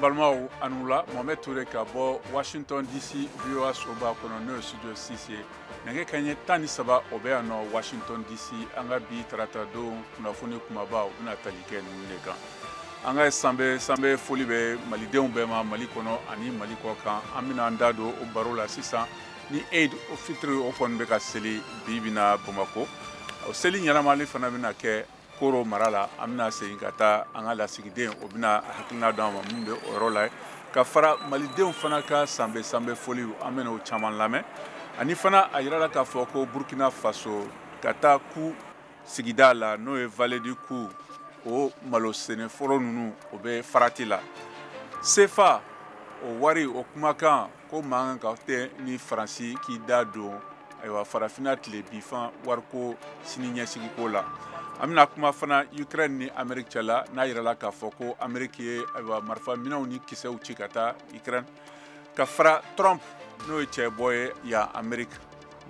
Balimaw, a ni wula. Mohamed Touré ka bɔ Washington DC, VOA soba kɔnɔ, n'o ye studio 6 ye. Nɛgɛ kanɲɛ 13, o bɛ yan nɔ Washington DC. An ka bi tarata don kunnafoni kumaba, o bɛna tali kɛ ninnu de kan. An ka sanbɛ sanbɛ foli bɛ malidenw bɛɛ ma, Mali kɔnɔ ani Mali kɔ kan. An bɛna an da don o baro la sisan ni Eid Fitiri, o kɔni bɛ ka seli bi bi na Bamakɔ. O seli ɲɛnamali fana bɛna kɛ Koro mara la. An bɛna segin ka taa an ka lasigiden, o bɛna hakilina d'an ma min bɛ o yɔrɔ la. Ka fara malidenw fana ka sanbɛ sanbɛ foliw, an bɛna o caman lamɛn. Ani fana, a yirala k'a fɔ ko Burkina Faso, ka taa Ku sigida la, n'o ye Vallée du Kou, o malo sɛnɛforo ninnu, o bɛ farati la. CFA o wari, o kumakan ko man kan ka tɛ ni Faransi k'i da don, ayiwa, farafinna tile bifan wariko sini ɲɛsigiko la. An bɛna kuma fana Ukraine ni Amérique cɛla, n'a yirala k'a fɔ ko Amérique ye, ayiwa, marifa minɛnw ni kisɛw ci ka taa Ukraine. Ka fara Trump, n'o ye cɛbɔ ye yan Amérique,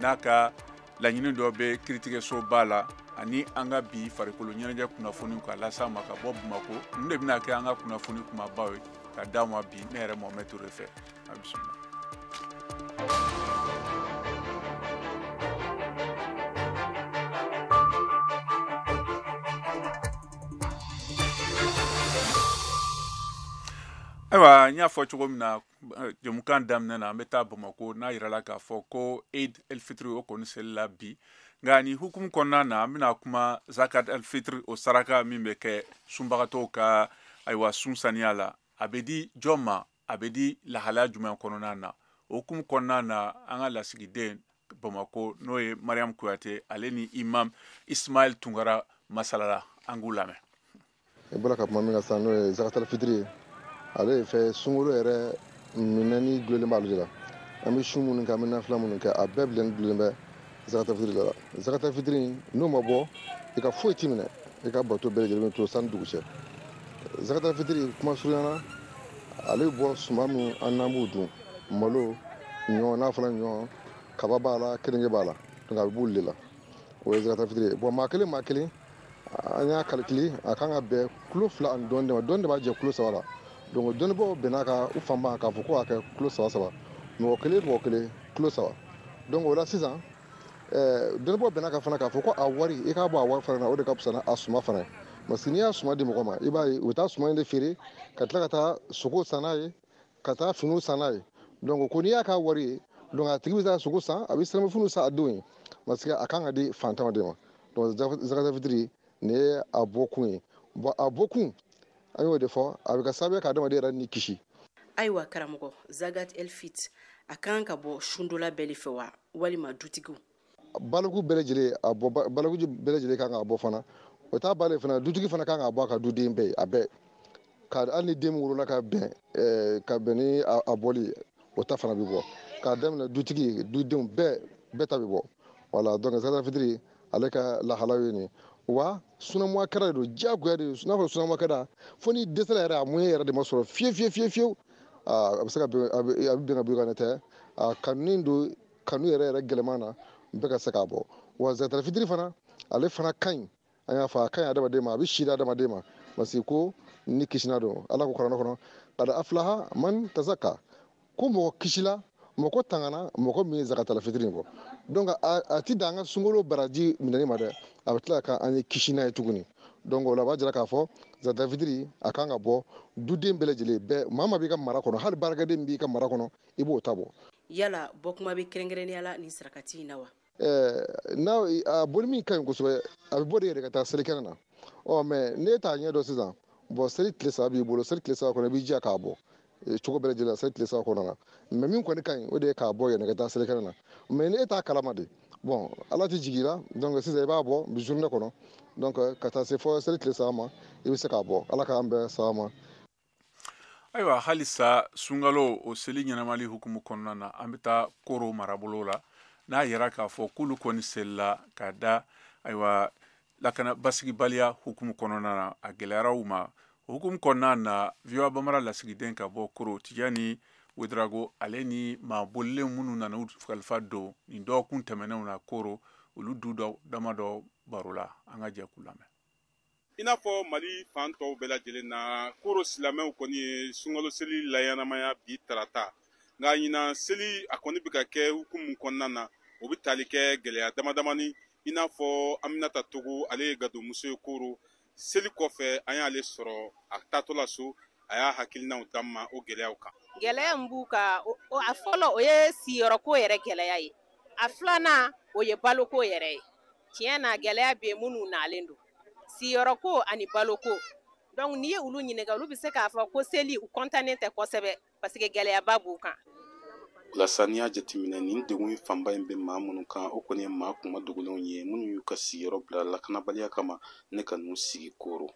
n'a ka laɲini dɔ bɛ kiiritigɛsoba la, ani an ka bi farikolo ɲɛnajɛ kunnafoniw ka las'an ma ka bɔ Bamako. Ninnu de bɛna kɛ an ka kunnafoni kumabaw ye ka d'aw ma bi, ne yɛrɛ Mohamed Touré fɛ. A bisimila. Ayiwa, n y'a fɔ cogo min na jɛmukan daminɛ na, an bɛ taa Bamako, n'a yirala k'a fɔ ko Eid el Fitri, o kɔni selila bi. Nka nin hukumu kɔnɔna na, an bɛna kuma zakat el fitri, o saraka min bɛ kɛ sunbagatɔw ka, ayiwa, sun saniya la. A bɛ di jɔn ma? A bɛ di lahalaya jumɛn kɔnɔna na? O hukumu kɔnɔna na, an ka lasigiden Bamako, n'o ye Mariam Kuyate, ale ni imam Ismail Tunkara masalala. An k'u lamɛn. I bɔra ka kuma min kan sisan, n'o ye zakatal fitiri ye, ale ye fɛn sunkalo yɛrɛ minɛni dulonnen b'ale de la. An bɛ sun minnu kɛ, an bɛ nafila minnu kɛ, a bɛɛ bilen dulonnen bɛ zakatal fitiri de la. Zakatal fitiri, n'o ma bɔ, i ka foyi ti minɛ, i ka bato bɛɛ lajɛlen bɛ to sani dugu cɛ. Zakatal fitiri, kuma surunyana, ale bɛ bɔ suman min an n'an b'u dun, malo, ɲɔ, n'a fɔra ɲɔ, kaba b'a la, keninge b'a la, donc a bɛ b'olu de la. O ye zakatal fitiri ye. Bon, maa kelen, maa kelen, an y'a calculer, a kan ka bɛn kilo 2 ani dɔɔni de ma. Dɔɔni de b'a jɛ kilo 3 la. Donc dɔnnibaaw bɛnna ka u fanba k'a fɔ ko a kɛ kilo 3 saba, mɔgɔ kelen, mɔgɔ kelen, kilo 3. Donc o la sisan, dɔnnibaaw bɛnna ka fana k'a fɔ ko a wari, i k'a bɔ a wari fana na, o de ka fisa n'a suma fana ye. Parce que n'i y'a suma di mɔgɔ ma, i b'a ye u bɛ taa suma in de feere ka tila ka taa sogo san n'a ye, ka taa finiw san n'a ye. Donc ko n'i y'a k'a wari ye, donc a tigi bɛ taa sogo san, a bɛ silamɛfiniw san a denw ye, parce que a kan ka di fantanw de ma. Donc zakatal fitiri, nin ye a bɔkun ye. Bon, a bɔkun, an y'o de fɔ, a bɛ kɛ sababu ye ka adamaden yɛrɛ ni kisi. Ayiwa karamɔgɔ, zakat el fit, a kan ka bɔ sundola bɛɛ de fɛ wa, walima dutigiw? Baloku bɛɛ lajɛlen, a bɔ baloku bɛɛ lajɛlen kan k'a bɔ fana. O t'a balen fana, dutigi fana kan k'a bɔ a ka duden bɛɛ ye, a bɛɛ ka, hali ni den min wolola ka bɛn ni a bɔli, o ta fana bɛ bɔ. K'a daminɛ dutigi, dudenw bɛɛ, bɛɛ ta bɛ bɔ. Wala, donc zakatal fitiri, ale ka lahala ye nin. Wa sunamɔgɔ kɛra de don, diyagoya de don. N'a fɔ sunamɔgɔ kɛra, fo ni dɛsɛra yɛrɛ, a moyen yɛrɛ de ma sɔrɔ fiye fiye fiye fiyewu, a bɛ se ka bɛn, a bɛ bɛn ka bɔ i kan tɛ. A kanu don, kanu yɛrɛ yɛrɛ gɛlɛman na, bɛɛ ka se k'a bɔ. Wa zakatal fitiri fana, ale fana ka ɲi. An y'a fɔ, a ka ɲi adamaden ma, a bɛ si di adamaden ma, parce que ko ni kisina don. Ala ko kuranɛ kɔnɔ: "Qad aflaha man tazakka", ko mɔgɔ kisila, mɔgɔ tangana, mɔgɔ min ye zakatal fitiri bɔ. Donc a ti dan an ka sunkalo baraji minɛni ma dɛ, a bɛ tila ka an ye kisi n'a ye tuguni. Donc o la, a b'a jira k'a fɔ zakatal fitiri, a kan ka bɔ duden bɛɛ lajɛlen bɛɛ. Maa maa b'i ka mara kɔnɔ, hali baarakɛden min b'i ka mara kɔnɔ, i b'o ta bɔ. Yala bɔkuma bɛ kɛrɛnkɛrɛnnenya la nin sarakati in na wa? N'a a bɔli min ka ɲi kosɛbɛ, a bɛ bɔ de yɛrɛ ka taa selikɛnɛ na. Ɔ mɛ n'e t'a ɲɛ dɔn sisan, bɔn, seli tile 3 b'i bolo. Seli tile 3 kɔnɔ, i b'i jija k'a bɔ cogo bɛɛ lajɛlen la seli tile 3 kɔnɔna na. Mɛ min kɔni ka ɲi, o de ye k'a bɔ yɛrɛ ka taa selikɛnɛ na. Mɛ ni e t'a kalama de, bɔn, Ala tɛ jigin i la. Donc sisan i b'a bɔ bi journée kɔnɔ, donc ka taa se fɔ seli tile 3 ma, i bɛ se k'a bɔ. Ala k'an bɛn saba ma. Ayiwa, halisa sunkalo o seli ɲɛnamali hukumu kɔnɔna na, an bɛ taa Koro marabolo la, n'a yɛrɛ k'a fɔ k'olu kɔni selila ka da, ayiwa, lakana basigibaliya hukumu kɔnɔna na, a gɛlɛyara u ma. O hukumu kɔnɔna na, VOA Bambara lasigiden ka bɔ Koro, Tijani Wedrago, ale ni maa bolilen minnu nana u kalifa don nin dɔgɔkun tɛmɛnenw na Koro, olu du dɔ damadɔ baro la. An ka jɛ k'u lamɛn. I n'a fɔ Mali fan tɔw bɛɛ lajɛlen na, Koro silamɛw kɔni ye sunkalo seli layanamaya bi tarata. Nka ɲinan seli a kɔni bɛ ka kɛ hukumu kɔnɔna na, o bɛ tali kɛ gɛlɛya damadamani. I n'a fɔ Aminata Togo, ale ye gadomuso ye Koro. Seli kɔfɛ an y'ale sɔrɔ a taatɔ la so, a y'a hakilinaw d'an ma o gɛlɛyaw kan. Gɛlɛya min b'u kan, a fɔlɔ o ye siyɔrɔko yɛrɛ gɛlɛya ye, a filanan o ye baloko yɛrɛ ye. Tiɲɛ na gɛlɛya bɛ yen minnu nalen don siyɔrɔko ani baloko. Donc n'i ye olu ɲininka, olu bɛ se k'a fɔ ko seli u kɔntannen tɛ kosɛbɛ parce que gɛlɛyaba b'u kan. O la sa, n'i y'a jateminɛ, nin degun fanba in bɛ maa minnu kan, o kɔni ye maa kuma dogolenw ye minnu y'u ka sigiyɔrɔ bila lakanabaliya kama ne ka n'u sigi Koro.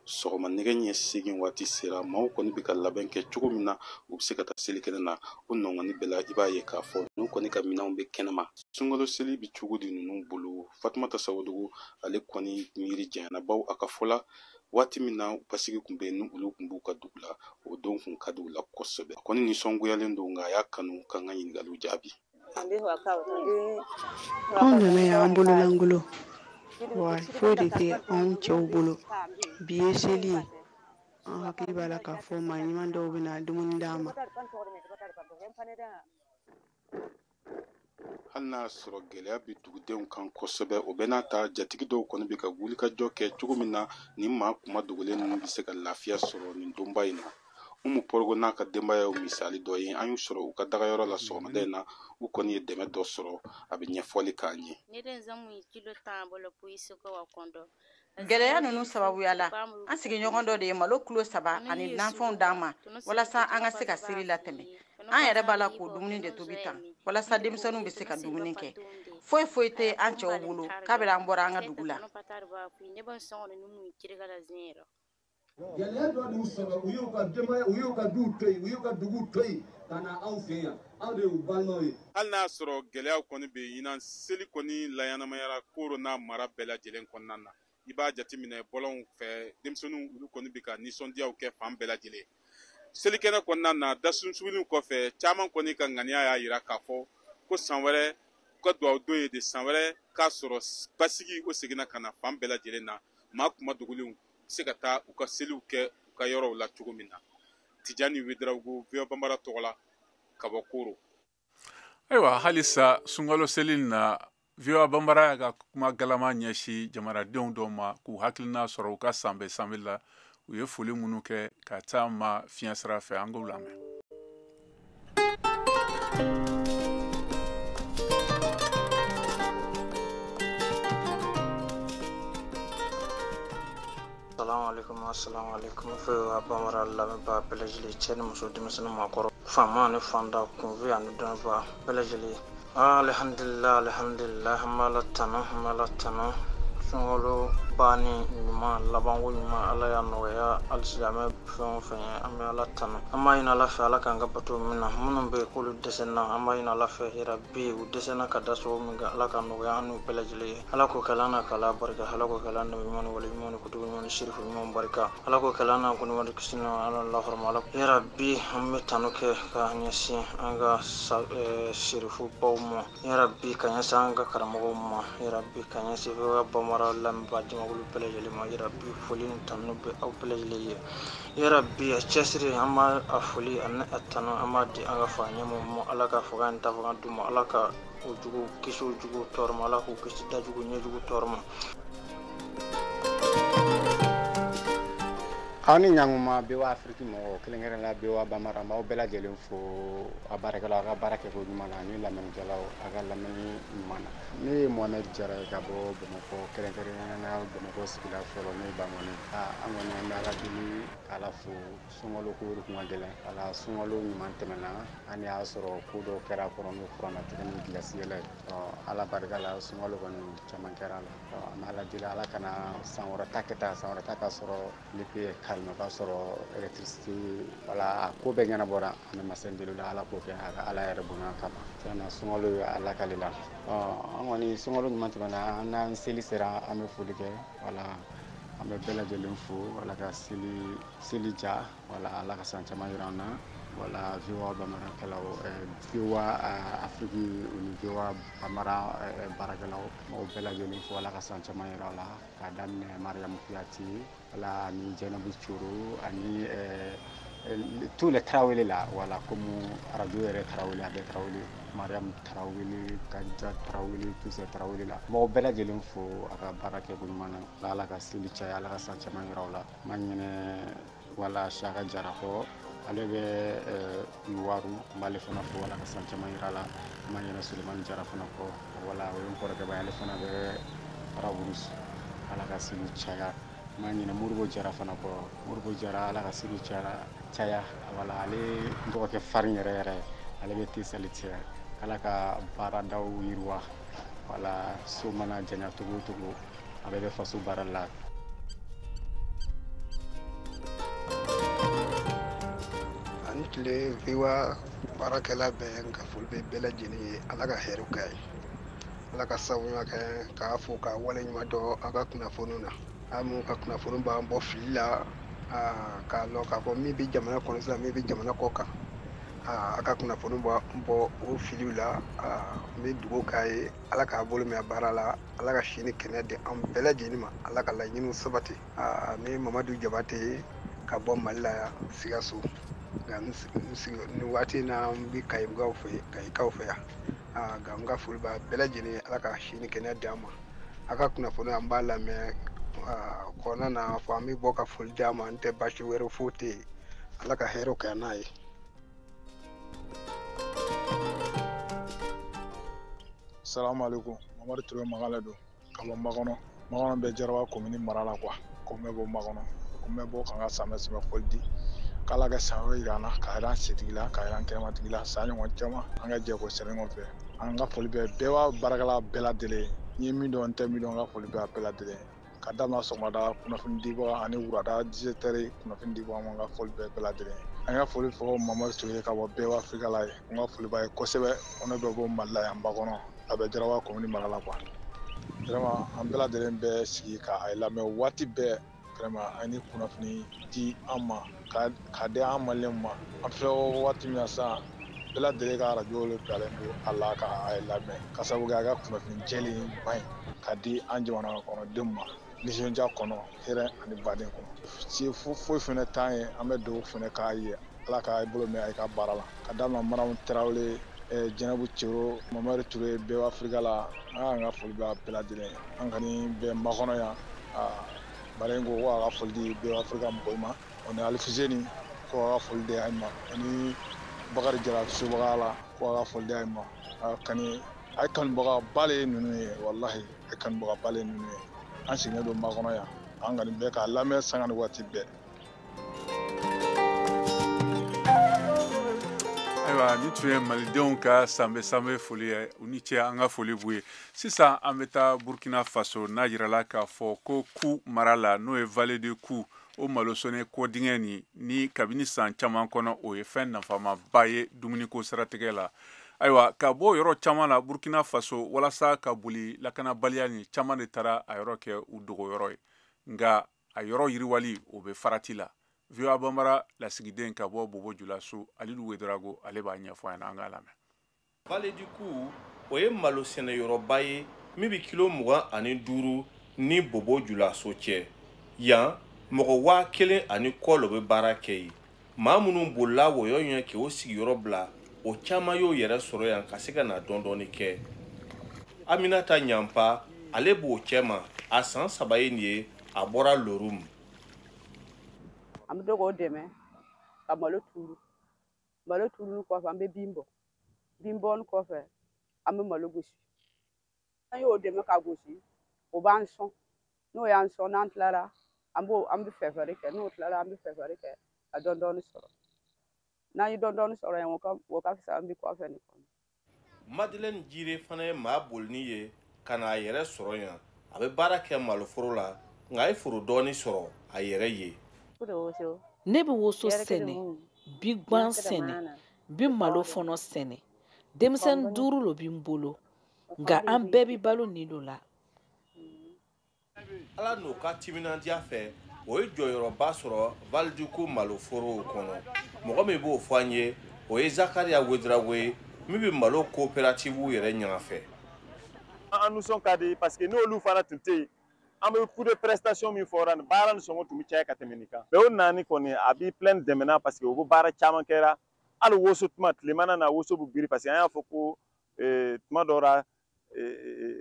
Sɔgɔma nɛgɛ ɲɛ 8 waati sera, maaw kɔni bɛ ka labɛn kɛ cogo min na u bɛ se ka taa selikɛnɛ na. O nɔngɔnni bɛɛ la, i b'a ye k'a fɔ n'u kɔni ka minɛnw bɛ kɛnɛma. Sunkalo seli bɛ cogo di ninnu bolo? Fatumata Sawadogo, ale kɔni miiri janyana, baw a ka fɔ la waati min na basigi tun bɛ yen, ni olu tun b'u ka dugu la, o don tun ka di u la kosɛbɛ. A kɔni nisɔngoyalen don, nka a y'a kanu k'an ka ɲininkaliw jaabi. Anw nana yan an bololankolon, wa foyi de tɛ anw cɛw bolo. Bi ye seli ye, an hakili b'a la k'a fɔ maa ɲuman dɔw bɛna dumuni d'an ma. Hali n'a sɔrɔ gɛlɛya bɛ dugudenw kan kosɛbɛ, o bɛɛ n'a ta jatigi dɔw kɔni bɛ ka wulikajɔ kɛ cogo min na nin maa kuma dogolen ninnu bɛ se ka lafiya sɔrɔ nin donba in na. Umu Pɔrɔgo n'a ka denbaya ye misali dɔ ye, an y'u sɔrɔ u ka dagayɔrɔ la sɔgɔmada in na. U kɔni ye dɛmɛ dɔ sɔrɔ, a bɛ ɲɛfɔli k'an ye. Gɛlɛya ninnu sababuya la, an sigiɲɔgɔn dɔ de ye malo kilo 3 ani nafɛnw d'an ma walasa an ka se ka seli latɛmɛ. An yɛrɛ b'a la k'o dumuni de tobi tan walasa denmisɛnninw bɛ se ka dumuni kɛ. Foyi foyi tɛ an cɛw bolo kabini an bɔra an ka dugu la. Gɛlɛya dɔ d'u sɔrɔ, u y'u ka denbaya, u y'u ka duw to yen, u y'u ka duguw to yen ka na anw fɛ yan. Anw de y'u balimaw ye. Hali n'a sɔrɔ gɛlɛyaw kɔni bɛ yen, ɲinan seli kɔni layanamayara Koro n'a mara bɛɛ lajɛlen kɔnɔna na. I b'a jateminɛ bɔlɔnw fɛ, denmisɛnninw olu kɔni bɛ ka nisɔndiyaw kɛ fan bɛɛ lajɛlen. Selikɛnɛ kɔnɔna na, dasunsuguliw kɔfɛ, caman kɔni ka ŋaniya y'a jira k'a fɔ ko san wɛrɛ u ka dugawu don ye de, san wɛrɛ k'a sɔrɔ basigi o seginna ka na fan bɛɛ lajɛlen na, maa kuma dogolenw se ka taa u ka seliw kɛ u ka yɔrɔw la cogo min na. Tijani Ouedraogo, VOA Bambara tɔgɔ la, ka bɔ Koro. Ayiwa, halisa sunkalo seli na, VOA Bambara y'a ka kuma galama ɲɛsin jamanadenw dɔw ma k'u hakilina sɔrɔ u ka sanbɛ sanbɛ la. U ye foli minnu kɛ ka taa ma fiɲɛ sira fɛ, an k'u lamɛn. Assalamu alaikum. VOA Bambara lamɛnbaa bɛɛ lajɛlen, cɛ ni muso, denmisɛnnin, maakɔrɔ, faama ani fanda, kunfin ani dɔnniba bɛɛ lajɛlen. Alhamdulillah, alhamdulillah, an b'Ala tanu, an b'Ala tanu. Sunkalo banni ɲuman, labanko ɲuman, Ala y'a nɔgɔya alisilamɛ fɛn o fɛn ye, an bɛ Ala tanu. An b'a ɲini Ala fɛ, Ala k'an ka bato minɛ. Minnu bɛ yen k'olu dɛsɛna, an b'a ɲini Ala fɛ yarabi u dɛsɛna ka da sababu min kan, Ala k'a nɔgɔya an n'u bɛɛ lajɛlen ye. Ala k'o kɛla an na k'Ala barika, Ala k'o kɛla an nabi ɲuman ni wali ɲuman ni kutubu ɲuman ni sirifu ɲuman barika. Ala k'o kɛla an na kɔnɔma ni kisi na Ala lahɔrɔma Ala. Yarabi an bɛ tanu kɛ ka ɲɛsin an ka sirifu baw ma. Yarabi ka ɲɛsin an ka karamɔgɔw ma. Yarabi ka ɲɛsin VOA Bambara lamɛnbaa jamakulu bɛɛ lajɛlen ma. Yarabi foli ni tanu bɛ aw bɛɛ lajɛlen ye. Yarabi a cɛsiri, an b'a a foli ani a tanu, an b'a di an ka fa ɲɛmɔgɔw ma. Ala ka fanga ni tafanga d'u ma. Ala ka o jugu kisi o jugu tɔɔrɔ ma. Ala k'u kisi dajugu ɲɛjugu tɔɔrɔ ma. Aw ni ɲankuma VOA Afiriki mɔgɔw, kɛrɛnkɛrɛnnenya VOA Bambara, n b'aw bɛɛ lajɛlen fo a baarakɛlaw, a ka baara kɛko ɲuman na ani lamɛnnikɛlaw, a ka lamɛnni ɲuman na. Ne ye Mohamed Jara ye ka bɔ Bamakɔ, kɛrɛnkɛrɛnnenya Bamakɔ sigida fɔlɔ n'o ye Bangɔni. An kɔni an bɛ Ala deli k'Ala fo, sunkalo ko de kun ka gɛlɛn. Ala sunkalo ɲuman tɛmɛna, an y'a sɔrɔ ko dɔw kɛra a kɔrɔ n'o kurannatigɛ ni gilasi yɛlɛ ye. Ala barika la, sunkalo kɔni caman kɛra a la. An bɛ Ala deli, Ala kana san wɛrɛ ta kɛ tan, san wɛrɛ ta ka sɔrɔ lépp ye calme, ka sɔrɔ électricité, wala a ko bɛɛ ɲɛnabɔra. An bɛ masa deli la, Ala k'o kɛ a ka Ala yɛrɛ bonya kama. Tiɲɛ na, sunkalo ye Ala kale la. An kɔni sunkalo ɲuman tɛmɛna, an n'an seli sera, an bɛ foli kɛ, wala an bɛ bɛɛ lajɛlen fo, Ala ka seli ja, wala Ala ka san caman yira an na. Wala VOA bamarakɛlaw, VOA Afrique ni VOA Bambara baarakɛlaw, m'aw bɛɛ lajɛlen fo. Ala ka san caman yira la, k'a daminɛ Mariam Kuyate, wala ani Jɛnɛbu Coro ani tous les Tarawele la, wala comme radio yɛrɛ Tarawele, a bɛɛ Tarawele, Mariam Tarawele, Kadija Tarawele, tous ces Tarawele la, m'aw bɛɛ lajɛlen fo a ka baara kɛko ɲuman na. Ala ka seli caya, Ala ka san caman yira aw la. N ma ɲinɛ wala Saka Jara kɔ, ale bɛ Waru, n b'ale fana fo, Ala ka san caman yira la. N ma ɲinɛ Sulemani Jara fana kɔ, wala o ye n kɔrɔkɛ ba ye, ale fana bɛ Araburus, Ala ka seli caya. N ma ɲinɛ Moribo Jara fana kɔ, Moribo Jara, Ala ka seli caya, wala ale n dɔgɔkɛ farin yɛrɛ yɛrɛ, ale bɛ Tesaliti, Ala ka baaradaw yiriwa, wala so mana janya togo o togo, a bɛɛ bɛ faso baara la. Ani tile VOA baarakɛla bɛɛ, n ka foli bɛ bɛɛ lajɛlen ye. Ala ka hɛrɛ k'a ye, Ala ka sababu kɛ k'a fo k'a waleɲuman dɔn a ka kunnafoniw na. A mun ka kunnafoni b'an bɔ fili la, k'a lɔn k'a fɔ min bɛ jamana kɔnɔ sisan, min bɛ jamana kɔ kan, a ka kunnafoni b'an bɔ o filiw la. N bɛ dugawu k'a ye, Ala k'a bolo mɛn baara la, Ala ka si ni kɛnɛya di an bɛɛ lajɛlen ma, Ala ka laɲiniw sabati. Ne Mamadu Jabate ye ka bɔ Mali la yan, Sikaso. Nka nin waati in na n bɛ Kayikaw fɛ, Kayikaw fɛ yan. Nka n ka foli b'a bɛɛ lajɛlen ye, Ala ka si ni kɛnɛya di an ma. A ka kunnafoni an b'a lamɛn kɔnɔna na, fɔ an bɛ bɔ ka foli di a ma, n tɛ baasi wɛrɛ foyi tɛ yen. Ala ka hɛrɛw kɛ n'a ye. Salamu alaikum. Mamadu Ture Magale don ka bɔ Makɔnɔ. Makɔnɔ bɛ Jaraba komini mara la kuwa. Ko n bɛ bɔ Makɔnɔ, ko n bɛ bɔ ka n ka samiyɛ sɛbɛ foli di. K'Ala ka san wɛrɛ yira an na, k'a yira an setigi la, k'a yira an kɛnɛmatigi la, san ɲɔgɔn caman an ka jɛ k'o sɛnɛ ɲɔgɔn fɛ. An ka foli bɛ bɛɛ b'a baarakɛla bɛɛ lajɛlen ye. N ye min dɔn, n tɛ min dɔn, n ka foli bɛ a bɛɛ lajɛlen ye. Ka daminɛ sɔgɔmada kunnafoni dibaga ani wulada 17h kunnafoni dibaga ma, n ka foli bɛ bɛɛ lajɛlen ye. An ka foli fɔ Mamadu Ture ka bɔ BEA Afrika la ye. N ka foli b'a ye kosɛbɛ. Ko ne bɛ bɔ Mali la yan Bakɔnɔ, a bɛ Jaraba komini mara la kuwa. Vraiment an bɛɛ lajɛlen bɛ sigi k'a lamɛn waati bɛɛ. Vraiment an ni kunnafoni di an ma, k'a di an maliyɛnw ma. An filɛ waati min na sisan, bɛɛ lajɛlen ka arajo de bilalen don a la k'a lamɛn, ka sababu kɛ a ka kunnafoni jɛlen ba ye k'a di an jamana kɔnɔdenw ma, nisɔndiya kɔnɔ, hɛrɛ ani baden kɔnɔ. Se foyi fana t'an ye, an bɛ dugawu fana k'a ye, Ala k'a bolo mɛn a ka baara la. Ka daminɛ Mariam Tarawele, Jɛnɛbu Cero, Mamadu Ture, BEA Afrika la, an ka foli b'a bɛɛ lajɛlen ye. An kɔni bɛ Makɔnɔ yan. Bari ko a ka foli di BEA Afrika mɔgɔw ma, o ni Alifuseni ko a ka foli di a ma, o ni Bakari Jara sobaga la ko a ka foli di a ma. A kani a ye kanubaga ba le ye ninnu ye, walahi a ye kanubaga ba le ye ninnu ye. An sigilen don Makɔnɔ yan, an kɔni bɛ k'a lamɛn sanga ni waati bɛɛ. Ayiwa, nin tun ye malidenw ka sanbɛ sanbɛ foli ye. U ni ce, an ka foli b'u ye. Sisan an bɛ taa Burkina Faso, n'a yirala k'a fɔ ko Kou mara la, n'o ye Vallée de Kou, o malosɛnɛ kɔdingɛ nin ni kabini san caman kɔnɔ, o ye fɛn nafamaba ye dumuniko siratigɛ la. Ayiwa, ka bɔ yɔrɔ caman la Burkina Faso walasa ka boli lakanabaliya ni caman de taara a yɔrɔ kɛ u dogoyɔrɔ ye, nka a yɔrɔ yiriwali o bɛ farati la. VOA Bambara lasigiden ka bɔ Bobo Julaso, Alidu Wedarago, ale b'a ɲɛfɔ an ɲɛna, an k'a lamɛn. Vallée du Kou, o ye malo sɛnɛyɔrɔba ye min bɛ kilo 25 ni Bobo Julaso cɛ. Yan mɔgɔ 1000 ni kɔ lo bɛ baara kɛ yen. Maa minnu bolila wɔyɔ ɲɛ k'o sigiyɔrɔ bila, o caman y'o yɛrɛ sɔrɔ yan ka se ka na dɔɔni kɛ. Aminata Ɲanpa, ale b'o cɛma, a san 3 ye nin ye a bɔra Lorum. An bɛ to k'o dɛmɛ ka malo turu. Malo turuli kɔfɛ, an bɛ bin bɔ. Bin bɔli kɔfɛ, an bɛ malo gosi. An y'o dɛmɛ ka gosi, o b'an sɔn. N'o y'an sɔn, n'an tilara, an b'o an bɛ fɛfɛri kɛ. N'o tilara, an bɛ fɛfɛri kɛ ka dɔɔni dɔɔni sɔrɔ. N'an ye dɔɔni dɔɔni sɔrɔ yen, o ka fisa an bɛ kɔfɛ nin kɔnɔ. Madeleine Jire fana ye maa bolini ye ka na a yɛrɛ sɔrɔ yan. A bɛ baara kɛ maloforo la, nka a ye foro dɔɔni sɔrɔ a yɛrɛ ye. Ne bɛ woso sɛnɛ, bi gan sɛnɛ, bi malo fɔnɔ sɛnɛ. Denmisɛnnin duuru lo bi n bolo, nka an bɛɛ bi balo nin lo la. Ala n'o ka timinandiya fɛ, o ye jɔyɔrɔba sɔrɔ Validuku maloforow kɔnɔ. Mɔgɔ min b'o fɔ an ye, o ye Zakaria Ouedraogo ye, min bɛ malo coopérative yɛrɛ ɲɛnafɛ. An nisɔn ka di parce que n'olu fana tun tɛ yen, an bɛ coût de prestation min fɔra nin baara nin sɔngɔ tun bɛ caya ka tɛmɛ nin kan. Mais o naani kɔni a bɛ plaine dɛmɛna parce que u bɛ baara caman kɛra. Hali woso tuma tilemana na woso bɛ biri parce que an y'a fɔ ko tuma dɔw la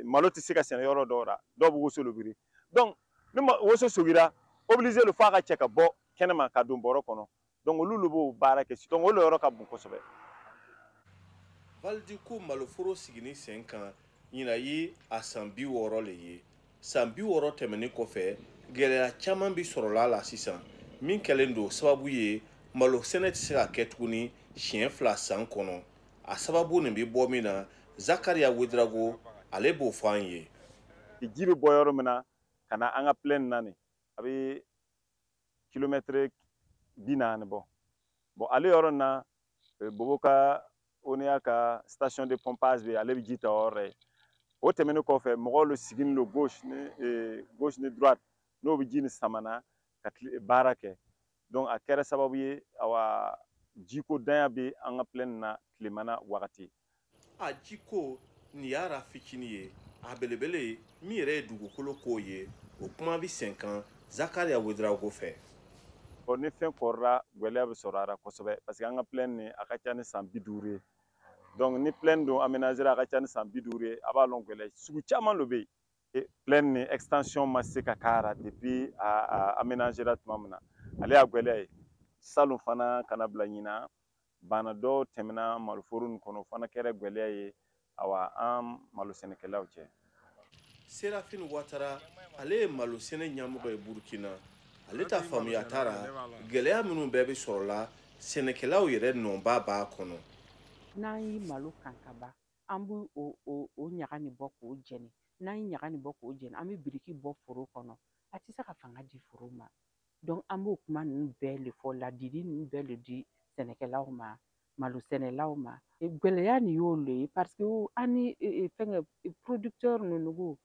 malo tɛ se ka sɛnɛ yɔrɔ dɔw la, dɔw bɛ woso de biri. Donc ni woso sogira, obligé le f'a ka cɛ ka bɔ kɛnɛma ka don bɔrɔ kɔnɔ. Donc olu de b'o baara kɛ. Donc o yɔrɔ ka bon kosɛbɛ. Validuku maloforo sigini sen kan ɲinan ye a san 60 le ye. San 60 tɛmɛnen kɔfɛ, gɛlɛya caman bi sɔrɔla la sisan min kɛlen don sababu ye malo sɛnɛ tɛ se ka kɛ tuguni siɲɛ 2 san kɔnɔ. A sababu nin bɛ bɔ min na, Zakaria Ouedraogo ale b'o fɔ an ye. Ji bɛ bɔ yɔrɔ min na ka na an ka plaine na nin, a bɛ kilomɛtɛrɛ 40 bɔ. Bon ale yɔrɔ na, Bobo ka ONEA ka station de pompage bɛ yen, ale bɛ ji ta o yɔrɔ ye. O tɛmɛnen kɔfɛ, mɔgɔw le sigilen don gauche ni droite, n'o bɛ ji nin sama ka baara kɛ. Donc a kɛra sababu ye, awa jiko danya bɛ an ka plaine na tilemana wagati. A jiko nin y'a fitinin ye, a belebele min yɛrɛ ye dugukolo ko ye, o kuma bɛ sen kan Zakaria Ouedraogo fɛ. Ni fɛn kɔrɔla, gɛlɛya bɛ sɔrɔ a la kosɛbɛ parce que an ka plaine nin a ka ca ni san 50 ye. Donc ni plaine don aménagé a ka ca ni san 50 ye, a b'a lɔn gɛlɛya sugu caman de bɛ yen. Plaine nin extension ma se ka k'a la depuis a aménagé la tuma min na, ale y'a gɛlɛya ye. Salon fana kana bila ɲinan, bana dɔw tɛmɛna maloforo nin kɔnɔ, o fana kɛra gɛlɛya ye awa an malo sɛnɛkɛlaw cɛ. Serafine Ouattara, ale ye malo sɛnɛ ɲɛmɔgɔ ye Burukina. Ale ta faamuya t'a la gɛlɛya minnu bɛɛ bɛ sɔrɔ la, sɛnɛkɛlaw yɛrɛ nɔba b'a kɔnɔ. N'an ye malo kan ka ban, an b'o o ɲaga nin bɔ k'o jɛni. N'an ye ɲaga nin bɔ k'o jɛni, an bɛ biriki bɔ foro kɔnɔ. A tɛ se ka fanga di foro ma. Donc an b'o kuma ninnu bɛɛ de fɔ, ladili ninnu bɛɛ de di sɛnɛkɛlaw ma, malo sɛnɛlaw ma. Gɛlɛya nin y'o le ye parce que an ni fɛnkɛ producteur ninnu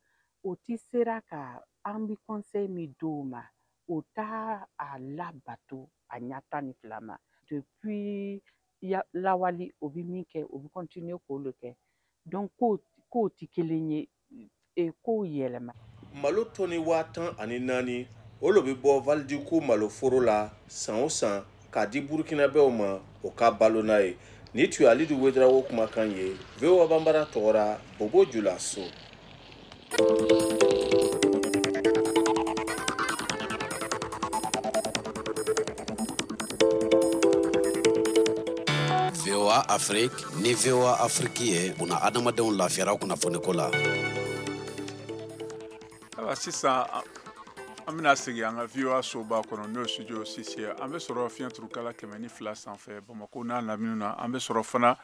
o ti sera ka an bɛ conseil min d'o ma, o t'a a labato a ɲɛ 12 ma. Depuis lawali o bɛ min kɛ, o bɛ continuer k'o le kɛ. Donc kow tɛ kelen ye, kow yɛlɛma. Malo tɔni 14,000 o le bɛ bɔ Validuku maloforo la san o san k'a di Burukinabew ma o ka balo n'a ye. Nin tun ye Alidu Ouedraogo kumakan ye VOA Banbara tɔgɔ la Bobo Julaso. VOA Afrique ni VOA Afrique ye buna adamadenw lafiyara kunnafoniko la. Ayiwa sisan an bɛna segin an ka VOA soba kɔnɔ, n'o ye studio 6 ye. An bɛ sɔrɔ fiɲɛturukala 102 sanfɛ Bamakɔ n'a lamini na. An bɛ sɔrɔ fana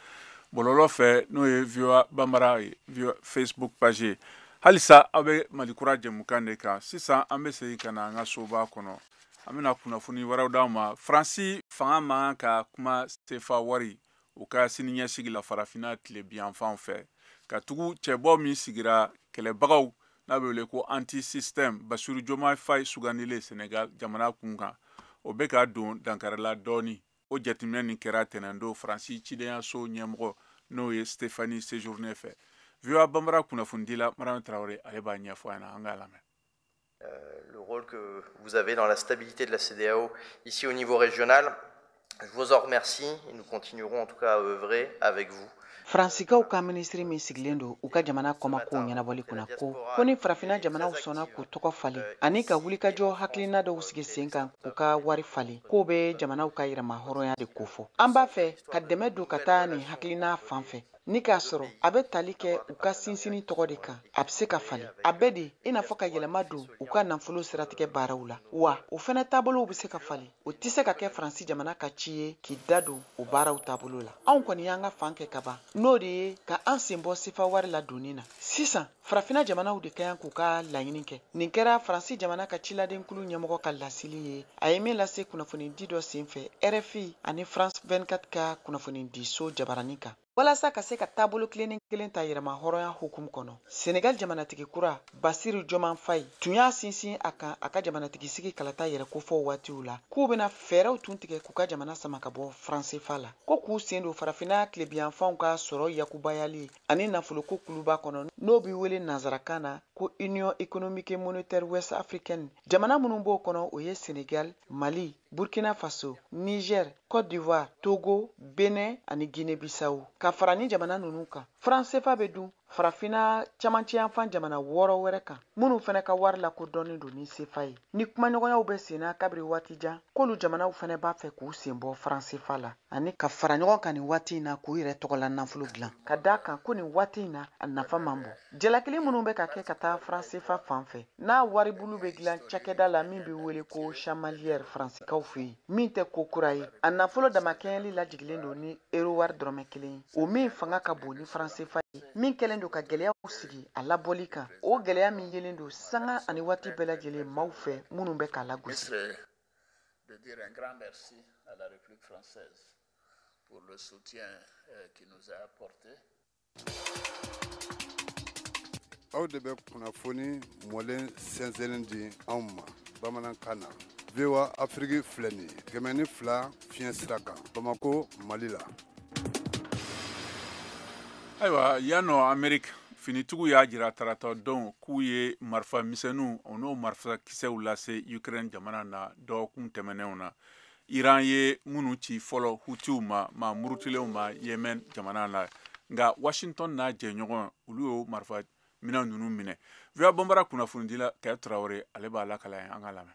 bɔlɔlɔ fɛ, n'o ye VOA Banbara ye, Facebook page ye. Halisa aw bɛ Mali kura jɛmukan de kan. Sisan an bɛ segin ka na an ka soba kɔnɔ. An bɛna kunnafoni wɛrɛw d'aw ma. Faransi fanga man kan ka kuma CFA wari u ka sini ɲɛsigi la farafinna tilebinyanfan fɛ, ka tugu cɛbɔ min sigira kɛlɛbagaw n'a bɛ wele ko anti-système Bassirou Diomaye Faye sugandilen Sénégal jamana kun kan, o bɛ ka don dankarila dɔɔni. O jateminɛ nin kɛra tɛnɛndon Faransi cidenyaso ɲɛmɔgɔ n'o ye Stéphanie Séjourné fɛ. VOA Banbara kunnafonidila Mariam Traoré ale b'a ɲɛfɔ an ɲɛna, an k'a lamɛn. Le rôle que vous avez dans la stabilité de la CEDEAO ici au niveau régional, je vous en remercie et nous continuerons en tout cas à œuvrer avec vous. Faransikaw ka minisiri min sigilen don u ka jamana kɔmakow ɲɛnabɔli kunna ko ni farafinna jamanaw sɔnna k'u tɔgɔ falen ani ka wulikajɔ hakilina dɔw sigi sen kan k'u ka wari falen, k'o bɛ jamanaw ka yɛrɛma hɔrɔnya de kofɔ. An b'a fɛ ka dɛmɛ don ka taa nin hakilina fan fɛ ni k'a sɔrɔ a bɛ tali kɛ u ka sinsinni tɔgɔ de kan, a bɛ se ka falen a bɛɛ de, i n'a fɔ ka yɛlɛma don u ka nafolo siratigɛ baaraw la, wa o fɛnɛ taabolow bɛ se ka falen. O tɛ se ka kɛ Faransi jamana ka ci ye k'i da don o baaraw taabolo la. Anw kɔni y'an ka fan kɛ ka ban, n'o de ye ka an sen bɔ CFA wari ladonni na. Sisan farafinna jamanaw de ka kan k'u ka laɲini kɛ. Nin kɛra Faransi jamana ka ciladenkulu ɲɛmɔgɔ ka laseli ye, a ye min lase kunnafonidi dɔ senfɛ RFI ani France 24 ka kunnafonidiso jabaranin kan. Walasa ka se ka taabolo tilennen kelen ta yɛrɛma hɔrɔnya hukumu kɔnɔ, Senegal jamanatigi kura Basiru Joman Faye tun y'a sinsin a kan a ka jamanatigisigi kalata yɛrɛ kofɔ waatiw la k'u bɛna fɛɛrɛw tun tigɛ k'u ka jamana sama ka bɔ franc CFA la, ko k'u sen don farafinna tilebiyanfanw ka sɔrɔ yakubayali ani nafoloko kuluba kɔnɔ, n'o bɛ wele nansarakan na ko Union économique et monétaire ouest africaine. Jamana minnu b'o kɔnɔ, o ye Senegal, Mali, Burkina Faso, Niger, Côte d'Ivoire, Togo, Benin ani Guinée-Bissau. Ka fara ni jamana ninnu kan, franc CFA bɛ dun farafinna camancɛyanfan jamana 6 wɛrɛ kan minnu fana ka wari lakodɔnnen don ni CFA ye. Ni kumaɲɔgɔnyaw bɛ senna kabiri waati jan, k'olu jamanaw fana b'a fɛ k'u sen bɔ franc CFA la ani ka fara ɲɔgɔn kan nin waati in na k'u yɛrɛ tɔgɔla nafolo dilan, ka d'a kan ko nin waati in na a nafa man bon. Jalakili minnu bɛ ka kɛ ka taa franc CFA fan fɛ, n'a waribulu bɛ dilan cakɛda la min bɛ wele ko Chamalières faransikaw fɛ yen, min tɛ ko kura ye, a nafolo damakɛɲɛli lajigilen don ni euro wari dɔrɔmɛ kelen ye, o min fanga ka bon ni franc CFA ye, min kɛlen don ka gɛlɛyaw sigi a labɔli kan, o gɛlɛya min yelen don sanga ani waati bɛɛ lajɛlen maaw fɛ minnu bɛ k'a lagosi. De dire un grand merci à la République française pour le soutien qu'il nous a apporté. Aw de bɛ kunnafoni mɔlen sɛnsɛnnen di anw ma bamanankan na. VOA Afrique filɛ nin ye 102 fiɲɛ sira kan Bamako, Mali la. Ayiwa, yan nɔ Amerique, finitigiw y'a jira tarata don k'u ye marifa misɛnninw o n'o marifa kisɛw lase Ukraine jamana na dɔgɔkun tɛmɛnenw na, Iran ye minnu ci fɔlɔ Hutiw ma, maa murutilenw ma Yemen jamana na. Nka Washington n'a jɛɲɔgɔn, olu y'o marifa minɛn ninnu minɛ. VOA Bambara kunnafonidila Kɛ Tarawele, ale b'a lakala ye, an ka lamɛn.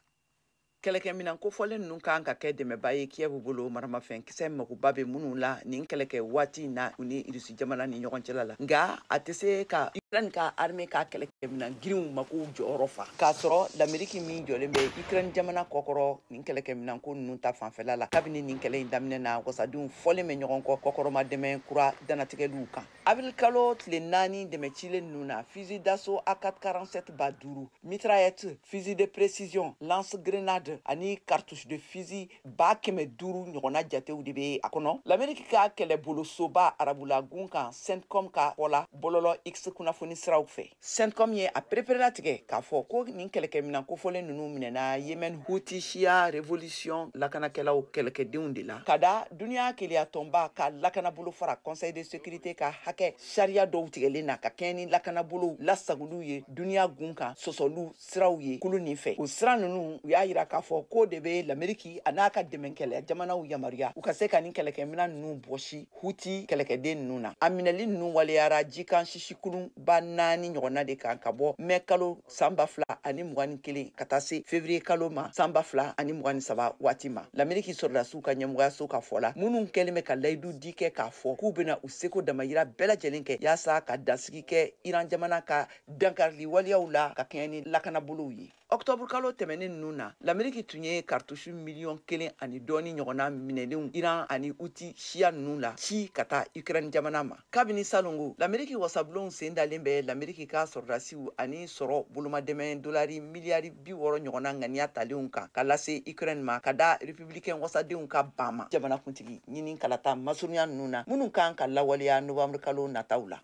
Kɛlɛkɛminan kofɔlen ninnu kan ka kɛ dɛmɛba ye Kiev bolo, maramafɛn kisɛ magoba bɛ minnu la nin kɛlɛkɛ waati in na u ni Irisi jamana ni ɲɔgɔn cɛla la. Nka a tɛ se ka Ukraine ka armée ka kɛlɛkɛminan girinw makow jɔyɔrɔ fa, k'a sɔrɔ Lameriki min jɔlen bɛ Ukraine jamana kɔkɔrɔ nin kɛlɛkɛminan ko ninnu ta fanfɛla la kabini nin kɛlɛ in daminɛ na, wasadenw fɔlen bɛ ɲɔgɔn kɔ kɔkɔrɔma dɛmɛ kura dannatigɛliw kan. Avril kalo tile 4 dɛmɛ cilen ninnu na, fusil d'assaut AK-47 5,000, mitraillette, fusil de précision, lance-grenade ani cartouche de fusil 500,000 ɲɔgɔnna jatew de bɛ a kɔnɔ. Lameriki ka kɛlɛbolosoba arabulagun kan CENTCOM ka fɔ la bɔlɔlɔ X kunnafoni siraw fɛ, CENTCOM ye a pereperelatigɛ k'a fɔ ko nin kɛlɛkɛminan kofɔlen ninnu minɛna Yemen Houthi Shia Revolution lakanakɛlaw kɛlɛkɛdenw de la, ka da duniya keleyatɔnba ka lakanabolo fara Conseil de sécurité ka hakɛ sariya dɔw tigɛlen na ka kɛɲɛ ni lakanabolow lasagoliw ye duniya gun kan sɔsɔliw siraw ye kulu nin fɛ. O sira ninnu, u y'a yira k'a fɔ ko de bɛ Lameriki a n'a ka dɛmɛkɛlɛ jamanaw yamaruya u ka se ka nin kɛlɛkɛminan ninnu bɔsi Huti kɛlɛkɛden ninnu na. A minɛli ninnu waleyara jikan sisikulunba 4 ɲɔgɔnna de kan, ka bɔ mɛ kalo san 2021 ka taa se février kalo ma san 2023 waati ma. Lameriki sɔrɔdasiw ka ɲɛmɔgɔyaso ka fɔ la, minnu kɛlen bɛ ka layidu di kɛ k'a fɔ k'u bɛna u seko damayira bɛɛ lajɛlen kɛ yaasa ka dansigi kɛ Iran jamana ka dankarili waleyaw la ka kɛɲɛ ni lakanabolow ye. Octobre kalo tɛmɛnen ninnu na, Lameriki tun ye cartouche 1,1 million ani dɔɔni ɲɔgɔnna minɛlenw Iran ani Houthi siya ninnu la ci ka taa Ukraine jamana ma. Kabini salongo, Lameriki wasabulonw sen dalen bɛ Lameriki ka sɔrɔdasiw ani sɔrɔ bolomadɛmɛ dolari miliyari 60 ɲɔgɔnna ŋaniya talenw kan ka lase Ukraine ma, ka da républicain wasadenw ka ban ma jamanakuntigi ɲini kalata masurunya ninnu na minnu kan ka lawaleya novembre kalo nataw la.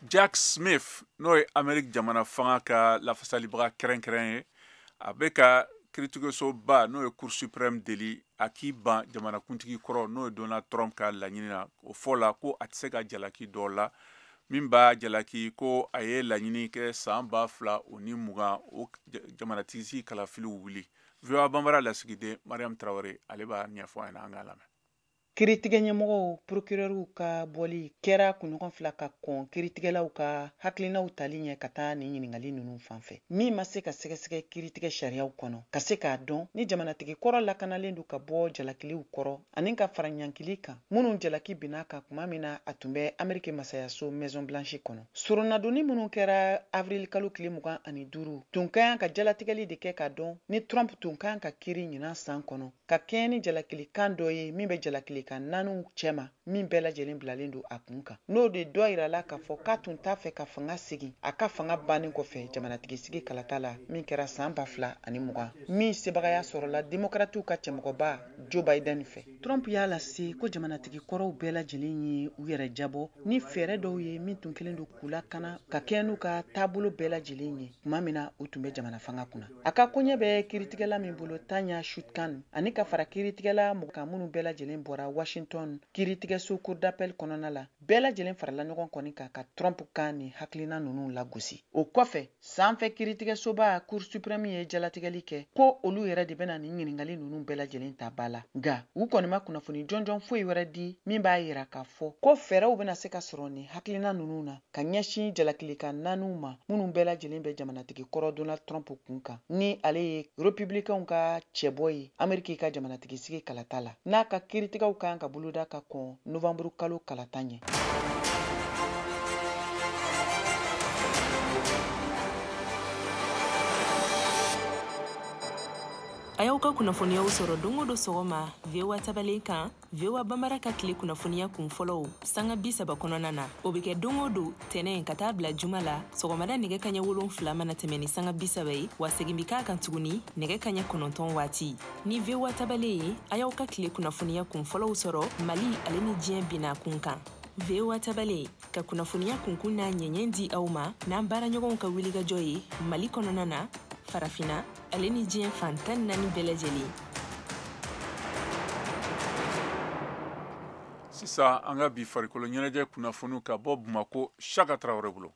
Jack Smith, n'o ye Amerique jamana fanga ka lafasalibaga kɛrɛnkɛrɛn ye, a bɛ ka kiiritigɛsoba, n'o ye Cour suprême, deli a k'i ban jamanakuntigi kɔrɔ, n'o ye Donald Trump ka laɲini na. O fɔ la ko a tɛ se ka jalaki dɔ la min b'a jalaki ko a ye laɲini kɛ san 2020 o jamanatigi kalafiliw wuli. VOA Bambara lasigiden Mariam Tarawele, ale b'a ɲɛfɔ an ɲɛna, an k'a lamɛn. Kiiritigɛ ɲɛmɔgɔw, procureur ka bɔli kɛra kunɲɔgɔn 2 ka kɔn kiiritigɛlaw ka hakilinaw tali ɲɛ ka taa nin ɲininkali ninnu fan fɛ, min ma se ka sɛgɛsɛgɛ kiiritigɛ sariyaw kɔnɔ ka se k'a dɔn ni jamanatigi kɔrɔ lakanalen don ka bɔ jalakiliw kɔrɔ ani ka fara ɲankili kan minnu jalaki binna kan tuma min na a tun bɛ Ameriki masayaso Maison Blanche kɔnɔ. Soronadonni minnu kɛra avril kalo tile 25 tun ka kan ka jalatigɛli de kɛ k'a dɔn ni Trump tun kan ka kiiri ɲinan san kɔnɔ ka kɛɲɛ ni jalakilikan dɔ ye min bɛ jalakili jalakilikan naaniw cɛma min bɛɛ lajɛlen bilalen don a kun kan, n'o de dɔ yirala k'a fɔ k'a tun t'a fɛ ka fanga segin a ka fanga bannen kɔfɛ jamanatigisigi kalata la min kɛra san 2020, min sebagaya sɔrɔla demokratiw ka cɛmɔgɔba Joe Biden fɛ. Trump y'a lase ko jamanatigi kɔrɔw bɛɛ lajɛlen ye u yɛrɛ jabɔ ni fɛɛrɛ dɔw ye min tun kɛlen don k'u lakana ka kɛɲɛ n'u ka taabolo bɛɛ lajɛlen ye tuma min na u tun bɛ jamana fanga kunna. A ka koɲɛ bɛ kiiritigɛla min bolo, Tanya Chutkan, ani ka fara kiiritigɛla mɔgɔ kan minnu bɛɛ lajɛlen bɔra Washington kiiritigɛso cour d'appel kɔnɔna la, bɛɛ lajɛlen farala ɲɔgɔn kɔni kan ka Trump kan ni hakilina ninnu lagosi. O kɔfɛ, sanfɛ kiiritigɛsoba Cour suprême ye jalatigɛli kɛ ko olu yɛrɛ de bɛna nin ɲininkali ninnu bɛɛ lajɛlen ta ba la, nka u kɔni ma kunnafoni jɔnjɔn foyi wɛrɛ di min b'a yira k'a fɔ ko fɛɛrɛw bɛna se ka sɔrɔ nin hakilina ninnu na ka ɲɛsin jalakilikan naaniw ma minnu bɛɛ lajɛlen bɛ jamanatigi kɔrɔ Donald Trump kun kan, ni ale ye republicainw ka cɛbɔ ye Ameriki ka jamanatigisigi kalata la, n'a ka kiiritigɛw kan ka boloda ka kɔn novanburu kalo kalata ɲɛ. A y'aw ka kunnafoniyaw sɔrɔ don o don sɔgɔma VOA tabalen kan, VOA Bambara ka tile kunnafoniya kun fɔlɔw sanga 30 kɔnɔna na. O bɛ kɛ don o don tɛnɛn ka taa bila juma la sɔgɔmada nɛgɛ kaɲɛ 7 mana tɛmɛ ni sanga 30 ye, wa segin bɛ k'a kan tuguni nɛgɛ kaɲɛ 9 waati. Ni VOA tabalen ye, a y'aw ka tile kunnafoniya kun fɔlɔw sɔrɔ Mali ale ni diɲɛ binna kun kan. VOA tabalen ka kunnafoniya kunkun n'a ɲɛɲɛ di aw ma n'an baaraɲɔgɔnw ka wulikajɔ ye Mali kɔnɔna na, Farafina ale ni diɲɛ fan 14 bɛɛ lajɛlen. Sisan an ka bi farikolo ɲɛnajɛ kunnafoniw ka bɔ Bamako Saka Tarawele bolo.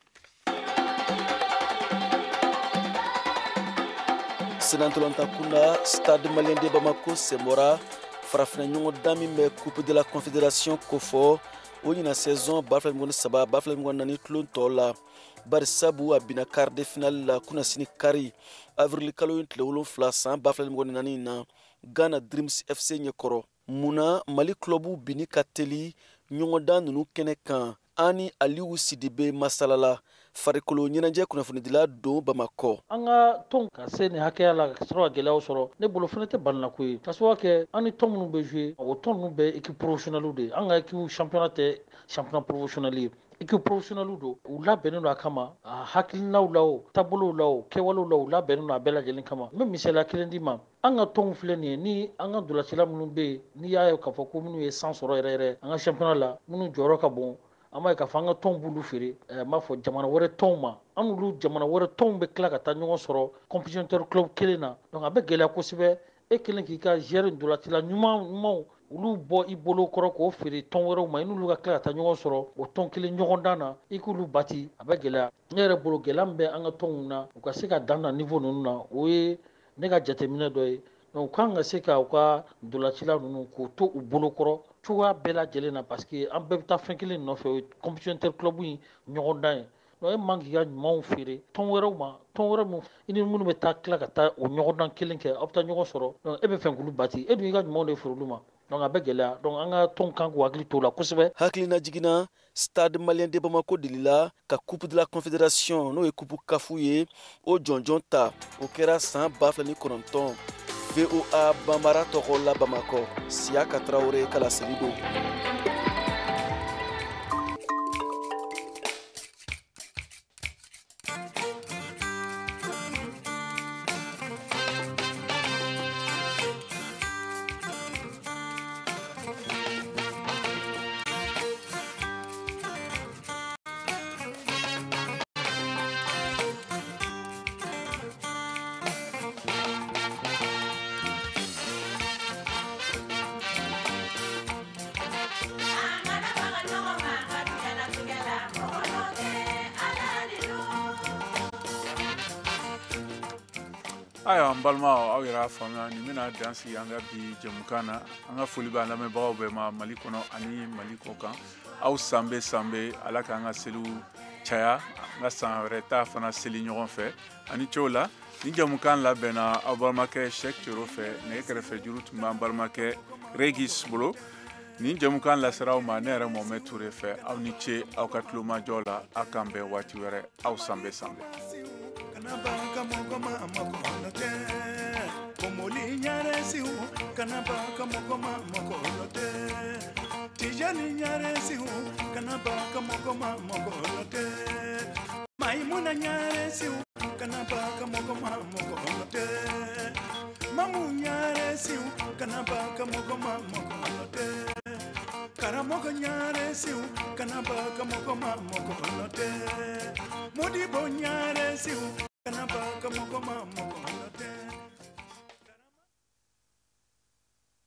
Senatɔlɔntan kunda, Stade Malien de Bamako senbɔra farafinna ɲɔgɔndan min bɛ Coupe de la Confédération kofɔ o ɲina saison 2023 2024 tulon tɔ la, bari sabu a binna quart de finale la kunnasini kari avril kalo in tile 7 san 2024 na Ghana Dreams FC ɲɛkɔrɔ. Munna Mali club binni ka teli ɲɔgɔndan ninnu kɛnɛ kan? An ni Aliou Sidibe masalala, farikolo ɲɛnajɛ kunnafonidila don Bamakɔ. An ka tɔn ka se nin hakɛya la ka sɔrɔ ka gɛlɛyaw sɔrɔ, ne bolo fana tɛ balina ko ye, ka sababu kɛ an ni tɔn minnu bɛ jouer, o tɔn ninnu bɛɛ équipe professionnelle de ye. An ka équipe championnat tɛ championnat professionnel ye, équipe professionnelle don, u labɛnnen don a kama, a hakilinaw la o, taabolow la o, kɛwalew la, u labɛnnen don a bɛɛ lajɛlen kama. N bɛ misaliya kelen d'i ma. An ka tɔnw filɛ nin ye, ni an ka ntolacila minnu bɛ yen, n'i y'a ye k'a fɔ ko minnu ye san sɔrɔ yɛrɛ yɛrɛ an ka championnat la, minnu jɔyɔrɔ ka bon, an b'a ye k'a fɔ an ka tɔnw b'olu feere, n b'a fɔ jamana wɛrɛ tɔnw ma. An n'olu jamana wɛrɛ tɔnw bɛ tila ka taa ɲɔgɔn sɔrɔ compétition interclub kelen na. Donc a bɛ gɛlɛya kosɛbɛ e kelen k'i ka joueur ntolacila ɲuman ɲumanw olu bɔ i bolo kɔrɔ k'o feere tɔn wɛrɛw ma, i n'olu ka tila ka taa ɲɔgɔn sɔrɔ o tɔn kelen ɲɔgɔndan na, i k'olu bati, a bɛ gɛlɛya. Ne yɛrɛ bolo gɛlɛya min bɛ an ka tɔnw na, u ka se ka dan na niveau ninnu na, o ye ne ka jateminɛ dɔ ye. Donc u kan ka se ka u ka ntolacila ninnu k'o to u bolo kɔrɔ cogoya bɛɛ lajɛlen na, parce que an bɛɛ bɛ taa fɛn kelen nɔfɛ, o ye compétition interclub in ɲɔgɔndan ye. Donc e man k'i ka ɲumanw feere tɔn wɛrɛw ma, tɔn wɛrɛ min i ni minnu bɛ taa tila ka taa o ɲɔgɔndan kelen kɛ, aw bɛ taa ɲɔgɔn sɔrɔ. Donc e bɛ fɛ k'olu bati, e dun y'i ka ɲumanw de feere olu ma. Donc a bɛ gɛlɛya. Donc an ka tɔn kan k'u hakili t'o la kosɛbɛ. Hakilina jiginna, Stade Malien de Bamako delila ka Coupe de la Confédération n'o ye Coupe CAF ye, o jɔnjɔn ta, o kɛra san 2009. VOA Bambara tɔgɔ la Bamakɔ, Siyaka Tarawele ka laseli don. Ayiwa n balimaw, aw yɛrɛ y'a faamuya nin bɛna dan sigi an ka bi jɛmukan na. An ka foli b'an lamɛnbagaw bɛɛ ma Mali kɔnɔ ani Mali kɔ kan. Aw sanbe sanbe, Ala k'an ka seliw caya, an ka san wɛrɛ ta fana seli ɲɔgɔn fɛ. Ani cew la, nin jɛmukan labɛnna aw balimakɛ Cheick Thioro fɛ, nɛgɛ kɛrɛfɛ juru tun b'an balimakɛ Regis bolo. Nin jɛmukan lasera aw ma ne yɛrɛ Mohamed Toure fɛ. Aw ni ce aw ka tulomajɔ la, aw k'an bɛn waati wɛrɛ. Aw sanbe sanbe. Komoli ɲare siw kana ba ka mɔgɔ ma mɔgɔ lɔ tɛ. Tijani ɲare siw kana ba ka mɔgɔ ma mɔgɔ lɔ tɛ. Maimuna ɲare siw kana ba ka mɔgɔ ma mɔgɔ lɔ tɛ. Mamu ɲare siw kana ba ka mɔgɔ ma mɔgɔ lɔ tɛ. Karamɔgɔ ɲare siw kana ba ka mɔgɔ ma mɔgɔ lɔ tɛ. Modibo ɲare siw kana ba ka mɔgɔ ma mɔgɔ lɔ tɛ.